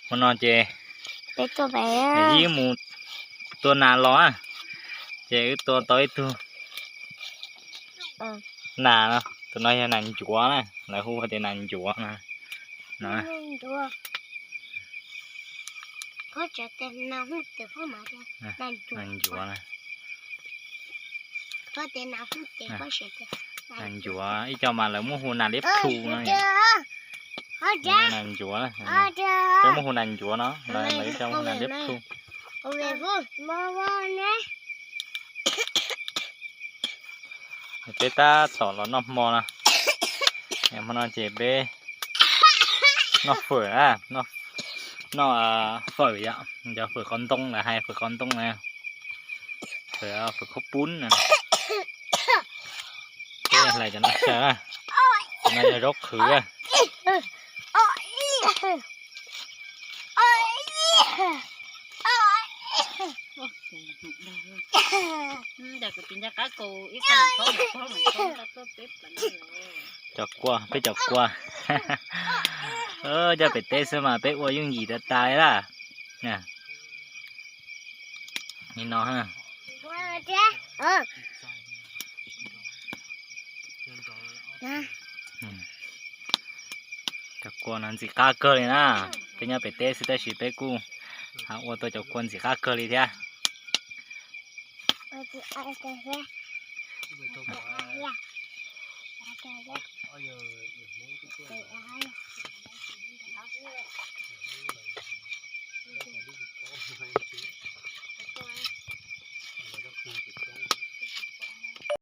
Hmo no ces wb mus tua nas los, ces wb tua tau ib tug nas no, tus no yog nas ncuav na, lawv hu tias nas ncuav no. Nas ncuav na. Nas ncuav ib co mas lawv muab hu nas liab plhu no. Nas ncuav, peb muab hu nas ncuav no, lawv ib co muab hu nas liab plhu. Peb tab tom los noj hmo no. Hmo no ces peb noj fawm, noj fawm yom, cov fawm qhov ntoo, lawv hais fawm qhov ntoo na, fawm khaub poob na. Peb hlais cov no xyaw, cov no yog zaub qhwv. Cov kua, peb cov kua, coj pem teb xwb mas peb ua yooj yim tas tas li lawm. Li no, cov kua no ntxim qab kawg li na. Peb nyob pem teb xwb tab sis peb kuj ua tau cov kua ntxim qab kawg li thiab.